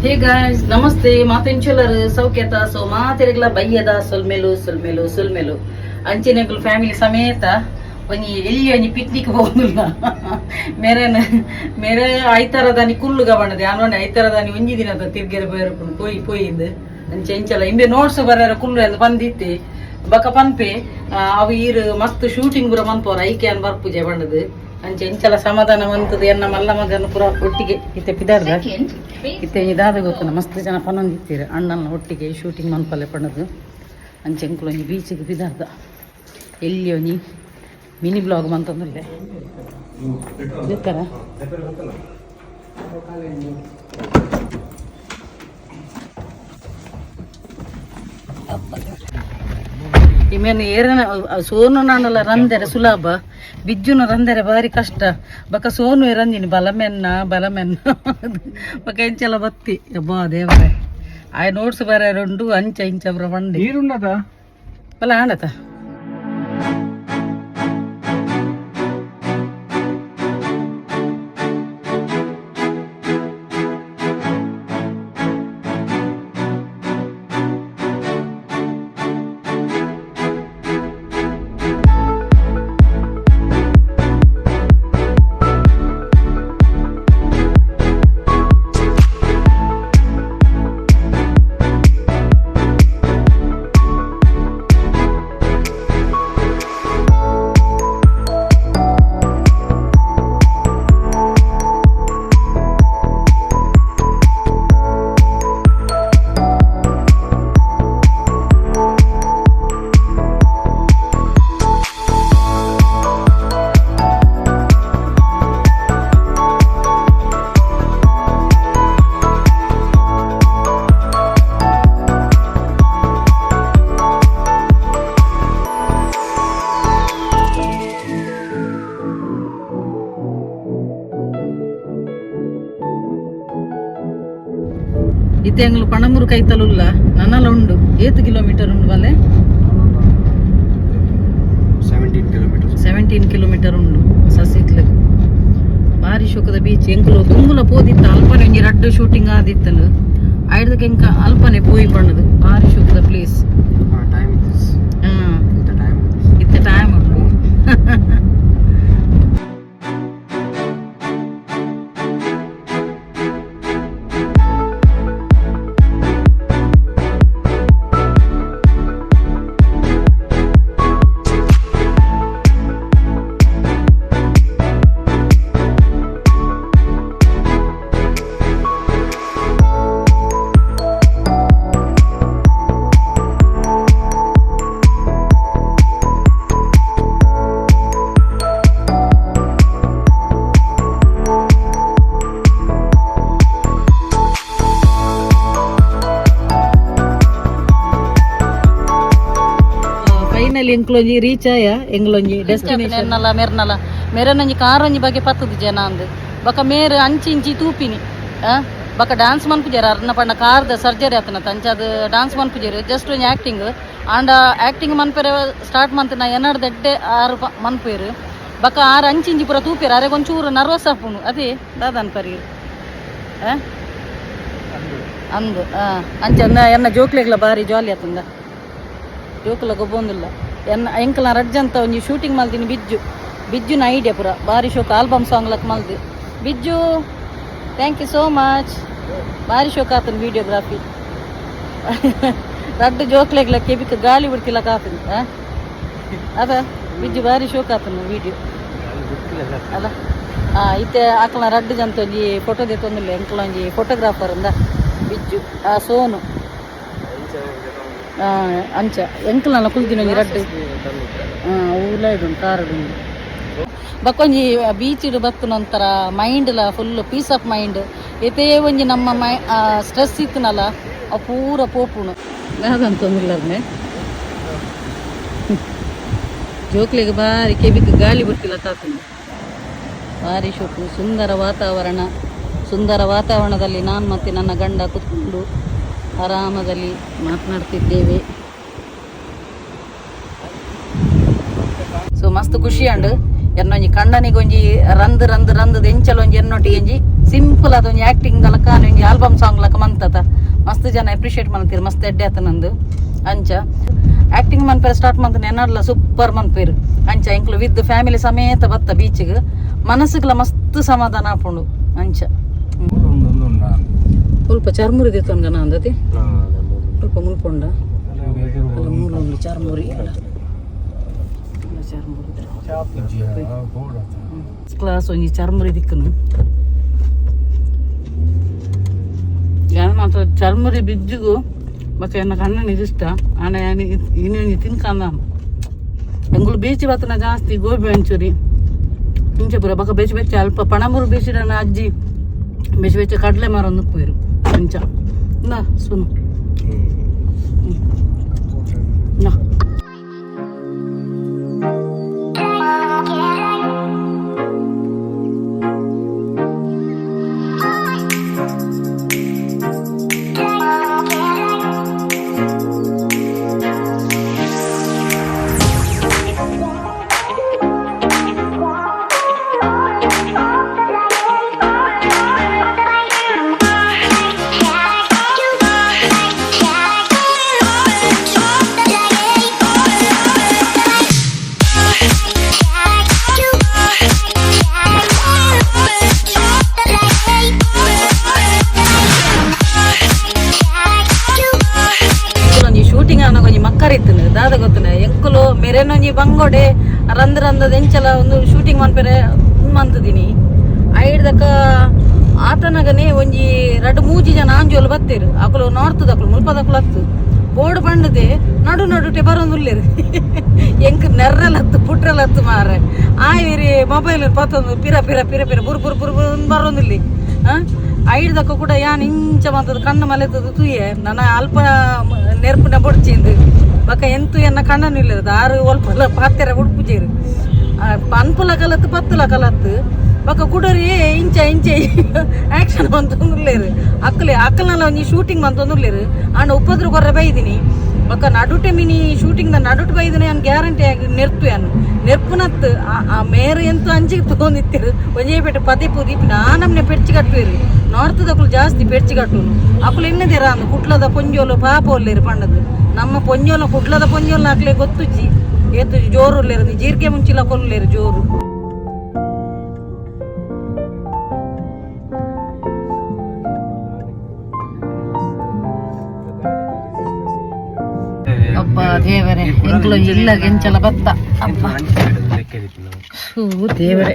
Hey guys, namaste. ಮಾತೆಂಚುಲರ್ ಸೌಖ್ಯತ? ಸೊ ಮಾತೆರೆಗ್ಲ ಬಯ್ಯದ ಸೊಲ್ಮೆಲು ಸೊಲ್ಮೆಲು ಸೊಲ್ಮೆಲು. ಅಂಚಿನೆಗುಲ್ ಫ್ಯಾಮಿಲಿ ಸಮೇತ ಒಂಜಿ ಎಲ್ಲಿ ಒಂಜಿ ಪಿಕ್ನಿಕ್ ಹೋಗುದಿಲ್ಲ. ಮೇರೆನ ಮೇರೆ ಐತಾರದಾನಿ ಕುಲ್ಲುಗ ಬಣ್ಣದೆ ಅನೋನೆ ಐತಾರದಾನಿ ಒಂಜಿ ದಿನದ ತಿರ್ಗೆರೆ ಬೇರೆ ಪೋಯಿ ಪೋಯಿಂದು ಅಂಚೆ ಎಂಚಲ ಇಂಬೆ ನೋಟ್ಸ್ ಬರ ಕುಲ್ಲು ಎಂದು ಬಂದಿತ್ತೆ. ಬಕ ಪನ್ಪೆ ಅವು ಈರು ಮಸ್ತ್ ಶೂಟಿಂಗ್ ಪೂರ ಮನ್ಪೋರ ಐಕೆ ಅನ್ ಬರ್ಪುಜೆ ಬಣ್ಣದು. ಅಂಚೆ ಎಂಚಲ ಸಮಾಧಾನ ಮಂತದ ಎನ್ನ ಮಲ್ಲ ಮಗನ ಪೂರ ಒಟ್ಟಿಗೆ ಇತ್ತೆ ಪಿದಾರ್ದ. ಇತ್ತೆ ಇದಾದ ಗೊತ್ತನ ಮಸ್ತ್ ಜನ ಪನೊಂದಿತ್ತೀರ ಅಣ್ಣನ ಒಟ್ಟಿಗೆ ಶೂಟಿಂಗ್ ಮನ್ಪಲೆ ಪಣ್ಣದು. ಅಂಚೆ ಎಂಕುಲು ಒಂಜಿ ಬೀಚಿಗೆ ಪಿದಾರ್ದ, ಎಲ್ಲಿ ಒಂಜಿ ಮಿನಿ ಬ್ಲಾಗ್ ಮಂತಂದುಲ್ಲೆ ಗೊತ್ತರ. ಇಮೇನು ಏರನ ಸೋನು ನಾನಲ್ಲ ರಂದೆರೆ ಸುಲಭ, ಬಿಜ್ಜುನ ರಂದೆರೆ ಬಾರಿ ಕಷ್ಟ. ಬಕ ಸೋನು ರಂದಿನಿ ಬಲಮೆನ್ನ ಬಲಮೆನ್ನ ಬಕ ಎಂಚಲ ಬತ್ತಿ. ಅಬ್ಬಾ ದೇವರೇ, ಆಯ್ ನೋಟ್ಸ್ ಬರ ಉಂಡು ಅಂಚ ಇಂಚ ಬ್ರ ಬಂಡಿ. ನೀರುಂಡದ. ಬಲ ಆಂಡತ. ಇತ್ತೆ ಎಂಗ್ಲು ಪಣಮೂರು ಕೈತಲುಲ್ಲ ನನಲ ಉಂಡು. ಏತ್ ಕಿಲೋಮೀಟರ್ ಉಂಡು ಬಲ್ಲೆ? 17 ಕಿಲೋಮೀಟರ್. 17 ಕಿಲೋಮೀಟರ್ ಉಂಡು ಸಸಿತ್ಲು. ಬಾರಿ ಶೋಕದ ಬೀಚ್. ಎಂಕುಲು ದುಂಬುಲ ಪೋದಿತ್ತ, ಅಲ್ಪನೆ ಒಂಜಿ ರಡ್ಡ್ ಶೂಟಿಂಗ್ ಆದಿತ್ತನು. ಐಡ್ದಕ್ಕೆ ಎಂಕ ಅಲ್ಪನೆ ಪೋಯಿ ಪಣ್ಣದು. ಬಾರಿ ಶೋಕದ ಪ್ಲೇಸ್. Time is time. ಇತ್ತೆ ಟೈಮ್ ಉಂಡು. ಫೈನಲಿ ಎಂಕ್ಲೊಂಜಿ ರೀಚ್ ಆಯ ಎಂಗ್ಲೊಂಜಿ ಡೆಸ್ಟಿನೇಷನ್. ಎನ್ನಲ ಮೆರ್ನಲ ಮೆರನೊಂಜಿ ಕಾರೊಂಜಿ ಬಗ್ಗೆ ಪತ್ತದು ಜನ ಅಂದ್. ಬಕ ಮೇರ್ ಅಂಚಿ ಇಂಚಿ ತೂಪಿನಿ ಆ ಬಕ ಡಾನ್ಸ್ ಮನ್ಪುಜೆರ್. ಅರ್ನ ಪಂಡ ಕಾರ್ದ ಸರ್ಜರಿ ಆತನ, ಅಂಚಾದ್ ಡಾನ್ಸ್ ಮನ್ಪುಜೆರ್, ಜಸ್ಟ್ ಒಂಜಿ ಆಕ್ಟಿಂಗ್. ಆಂಡ ಆಕ್ಟಿಂಗ್ ಮನ್ಪೆರೆ ಸ್ಟಾರ್ಟ್ ಮಂತಿನ ಎನ್ನಡ್ದ ಎಡ್ಡೆ ಆರು ಮನ್ಪುವೆರ್. ಬಕ ಆರ್ ಅಂಚಿ ಇಂಚಿ ಪೂರ ತೂಪೆರ್, ಅರೆಗ್ ಒಂಚೂರು ನರ್ವಸ್ ಆಪುಂಡು. ಅದೇ ದಾದ ಅನ್ಪರಿ ಅಂದ್. ಅಂಚ ಎನ್ನ ಎನ್ನ ಜೋಕ್ಲೆಗ್ಲ ಬಾರಿ ಜಾಲಿ ಆತಂದ, ಜೋಕುಲ ಗೊಬ್ಬೊಂದಿಲ್ಲ. ಎನ್ನ ಎಂಕಲ್ನ ರಡ್ಜಂತ ಒಂಜಿ ಶೂಟಿಂಗ್ ಮಲ್ದಿನಿ. ಬಿಜ್ಜು ಬಿಜ್ಜುನ ಐಡಿಯಾ ಪೂರ ಬಾರಿ ಶೋಕ್. ಆಲ್ಬಮ್ ಸಾಂಗ್ ಲಕ್ ಮಲ್ದಿ. Bijju, thank you so much. ಬಾರಿ ಶೋಕ್ ಆತನ ವಿಡಿಯೋಗ್ರಾಫಿ. ರಡ್ಡು ಜೋಕ್ಲೆಗ್ಲ ಕೆಬಿಕ್ ಗಾಳಿ ಬಿಡ್ತಿಲ್ಲ ಕಾತನ. ಅದ ಬಿಜ್ಜು ಬಾರಿ ಶೋಕ್ ಆತನ ವಿಡಿಯೋ ಅಲ್ಲ. ಇತ್ತೆ ಆಕಲ್ನ ರಡ್ಡು ಜಂತ ಒಂಜಿ ಫೋಟೋ ದೆತ್ತೊಂದಿಲ್ಲ. ಎಂಕಲ ಒಂಜಿ ಫೋಟೋಗ್ರಾಫರ್ ಅಂದ ಬಿಜ್ಜು, ಆ ಸೋನು. ಅಂಚ ಎಂಕಲ್ನ ಕುಲ್ದಿನ ಒಂಜಿ ರಡ್ಡು ಊಲ ಇಡು ಕಾರ್ ಉಂಡು. ಬಕ್ಕೊಂಜಿ ಬೀಚ್ ಬತ್ತುನ ಒಂಥರ ಮೈಂಡ್ಲ ಫುಲ್ ಪೀಸ್ ಆಫ್ ಮೈಂಡ್. ಏತೇ ಒಂಜಿ ನಮ್ಮ ಮೈ ಸ್ಟ್ರೆಸ್ ಇತ್ತನಲ್ಲ, ಅವು ಪೂರ ಪೋಪುಣು. ದಾದಂತೊಂದುಲ್ಲರ್ನೆ ಜೋಕ್ಲೆಗ್ ಬಾರಿ ಕೆಬಿಕ್ ಗಾಳಿ ಬಿಡ್ತಿಲ್ಲ ತಾತನ. ಬಾರಿ ಶೋಕು, ಸುಂದರ ವಾತಾವರಣ. ಸುಂದರ ವಾತಾವರಣದಲ್ಲಿ ನಾನು ಮತ್ತೆ ನನ್ನ ಗಂಡ ಕುತ್ಕೊಂಡು ಆರಾಮದಲ್ಲಿ ಮಾತನಾಡ್ತಿದ್ದೇವೆ. ಸೊ ಮಸ್ತ್ ಖುಷಿ ಅಂಡ್. ಎನ್ನೊಂಜಿ ಕಂಡನಿಗೆ ಒಂಜಿ ರಂದ್ ರಂದ್ ರಂದ್ ಎಂಚಲ ಒಂಜಿ ಎನ್ನೊಟ್ಟಿಗೆ ಒಂಜಿ ಸಿಂಪಲ್ ಅದೊಂಜಿ ಆಕ್ಟಿಂಗ್ ಲಕ ಒಂಜಿ ಆಲ್ಬಮ್ ಸಾಂಗ್ ಲಕ ಮಂತ. ಜನ ಅಪ್ರಿಷಿಯೇಟ್ ಮಾಡ್ತೀರಿ, ಮಸ್ತ್ ಎಡ್ಡೆ ಆತ ನಂದು. ಅಂಚ ಆಕ್ಟಿಂಗ್ ಮನ್ಪೇರು ಸ್ಟಾರ್ಟ್ ಮಂತ್ ಎನ್ನಡ್ಲ ಸೂಪರ್ ಮನ್ಪೇರು. ಅಂಚ ಎಂಕ್ಲು ವಿತ್ ಫ್ಯಾಮಿಲಿ ಸಮೇತ ಬತ್ತ ಬೀಚ್ಗೆ, ಮನಸ್ಸುಗ್ಲ ಮಸ್ತ್ ಸಮಾಧಾನ ಆಪುಂಡು. ಅಂಚ ಸ್ವಲ್ಪ ಚರ್ಮುರಿ ದಿತ್ತೊನ್ಗ ಅಂದತಿ, ಸ್ವಲ್ಪ ಮುಲ್ಪೊಂಡ ಅಲ್ಲ, ಮೂಲ ಚರ್ಮುರಿ ಅಲ್ಲ, ಚರ್ಮುರಿ ಕ್ಲಾಸ್ ಒಂಜಿ ಚರ್ಮುರಿ ದಿಕ್ಕನು. ಯಾನ್ ಮಾತ್ರ ಚರ್ಮುರಿ ಬಿಜ್ಜುಗು ಮತ್ತೆ ಎನ್ನ ಕಣ್ಣನ ಇಷ್ಟ. ಆಂಡ ಯಾನ್ ಇನಿ ತಿನ್ಕಂದ. ಎಂಗುಲು ಬೀಚ್ ಬತ್ತನ ಜಾಸ್ತಿ ಗೋಬಿ ಮಂಚೂರಿ ಇಂಚ ಪೂರ. ಬೊಕ ಬೆಚ್ಚ ಬೆಚ್ಚ ಅಲ್ಪ ಪಣಂಬೂರು ಬೀಚ್ ಅಜ್ಜಿ ಬೆಚ್ಚ ಬೆಚ್ಚ ಕಡಲೆ ಮರ ಪೋಯಿರು. ಅಂಚ ಇಂದಾ ಸುನು. ಇಂದಾ. ಒಂಜಿ ಶೂಟಿಂಗ್ ಆನಗ ಒಂಜಿ ಮಕ್ಕರ್ ಇತ್ತುನು, ದಾದ ಗೊತ್ತುನ, ಎಂಕುಲು ಮೆರೆನೊಂಜಿ ಬಂಗೋಡೆ ರಂದ್ ರಂದದ ಎಂಚಲ ಒಂದು ಶೂಟಿಂಗ್ ಮನ್ಪೆರೆ ಮಂತುದಿನಿ. ಐಡ್ದಕ ಆತನಗನೆ ಒಂಜಿ ರಡ್ಡ್ ಮೂಜಿ ಜನ ಆಂಜೋಲು ಬತ್ತೇರು. ಅಕುಲು ನಾರ್ತ್ ದಕುಲು, ಮುಲ್ಪದಕುಲು ಅತ್ತು. ಬೋರ್ಡ್ ಪಂಡದೆ ನಡು ನಡುಟೆ ಬರೋದುಲ್ಲೇರು. ಎಂಕ್ ನೆರ್ರಲತ್ತು ಪುಟ್ರಲತ್ತು ಮಾರೆ. ಆಯ್ರಿ ಮೊಬೈಲ್ ಪತ್ತೊಂದು ಪಿರ ಪಿರ ಪಿರ ಪಿರ ಬುರು ಬುರು ಬುರು ಬುರು ಬರೋದಿಲ್ಲಿ. ಐಡ್ದಕ್ಕ ಕೂಡ ಯಾನ್ ಇಂಚ ಮಂತದ ಕಣ್ಣು ಮಲೆತದ ತೂಯೆ. ನನ್ನ ಅಲ್ಪ ನೆರ್ಪುನ ಬೊಡ್ಚಿಂದು ಬೊಕ ಎಂತು ಎನ್ನ ಕಣ್ಣನು ಇಲ್ಲದ ಆರು ಒಲ್ಪ ಪಾತೆರ ಉಡ್ಪುಜೇರು. ಪನ್ಪುಲ ಕಲತ್ತು ಪತ್ತುಲ ಕಲತ್ತು. ಬೊಕ ಕುಡರಿ ಇಂಚ ಇಂಚ ಆಕ್ಷನ್ ಮಂತೊಂದುಲ್ಲೇರು. ಅಕ್ಕಲೆ ಅಕ್ಕಲ್ನಲ್ಲ ಒಂಜಿ ಶೂಟಿಂಗ್ ಮಂತೊಂದುಲ್ಲೇರು. ಆಂಡ ಉಪದ್ರ ಕೊರ್ರೆ ಬೈದಿನಿ. ಬೊಕ ನಡುಟೆ mini shooting the ನಡುಟು ಬೈದಿನಿ. ಯಾನ್ ಗ್ಯಾರಂಟಿ ಆಗಿ ನೆರ್ತು. ಯಾನ್ ನೆರ್ಪುನತ್ತು ಆ ಮೇರು ಎಂತು ಅಂಚಿಗೆ ತಗೊಂಡಿತ್ತಿರು. ಒಂಜೇ ಪೇಟೆ ಪದೇ ಪುದೀಪ್ ನಾನಮ್ನೆ ಪೆರ್ಚಿ ಕಟ್ಟುವೆರು. ನಾರ್ತ್ ದಕುಲು ಜಾಸ್ತಿ ಪೆರ್ಚಿ ಕಟ್ಟುನು. ಅಕುಲು ಎನ್ನದೇರ ಅಂದ್ ಕುಟ್ಲದ ಪೊಂಜೋಲು ಪಾಪ ಒಲ್ಲೇರು ಪಂಡದು. ನಮ್ಮ ಪೊಂಜೋಲ ಕುಟ್ಲದ ಪೊಂಜೋಲ ಅಕ್ಲೆ ಗೊತ್ತುಜ್ಜಿ, ಏತು ಜೋರು ಉಲ್ಲೇರು, ಜೀರಿಗೆ ಮುಂಚಿಲ ಕೊಲ್ಲೇರು ಜೋರು. ಅಬ್ಬ ದೇವರೇ, ಎಂಕ್ಲು ಇಲ್ಲ ಎಂಚಲ ಬತ್ತ ಅಬ್ಬ. ಹೂ ದೇವರೇ,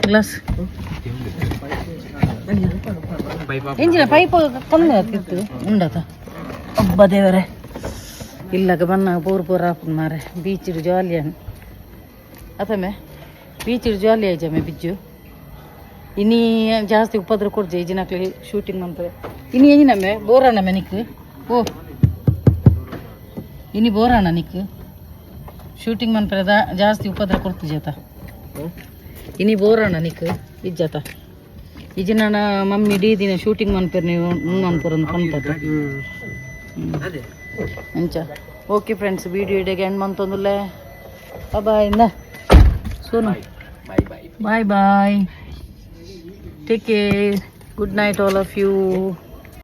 ಗ್ಲಾಸ್ ಎಂಜಿನ ಪೈಪ್ ಕಮ್ಮಿ ಆಗ್ತಿತ್ತು ಉಂಡತ. ಒಬ್ಬ ದೇವರೇ, ಇಲ್ಲಗ ಬನ್ನ ಪೂರ್ ಪೂರ ಆಪುಂಡು ಮಾರೆ. ಬೀಚ್ ಜಾಲಿಯನ್ ಅತ್ತಮೆ, ಬೀಚ್ ಜಾಲಿ ಆಯ್ಜಮ್ಮೆ ಬಿಜ್ಜು. ಇನಿ ಜಾಸ್ತಿ ಉಪದ್ರ ಕೊಡ್ಜೆ ಇಜಿನಕ್ಲಿ ಶೂಟಿಂಗ್ ಮಂತ್ರೆ. ಇನಿ ಎಂಜಿನಮ್ಮೆ ಬೋರಣ್ಣಮ್ಮೆ ನಿಕ್? ಓ ಇನಿ ಬೋರಣ್ಣ ನಿಕ್ ಶೂಟಿಂಗ್ ಮನ್ಪರೆ ಜಾಸ್ತಿ ಉಪದ್ರ ಕೊಡ್ತು ಜೇತ. ಇನಿ ಬೋರಣ್ಣ ನಿಕ್ ಇಜ್ಜತ? ಇಜಿನ ಮಮ್ಮಿ ಇಡೀ ದಿನ ಶೂಟಿಂಗ್ ಮನ್ಪೇರ್ ನೀವು ಮನ್ಪುರ ಪನ್ಪತ ಅಂಚ. Okay friends, video ಇಡೆಗೆ end ಮಂತೊಂದುಲ್ಲೆ. ಬಾಯ್ ಇಂದ Sonu. Bye bye. Bye bye, take care, good night all of you.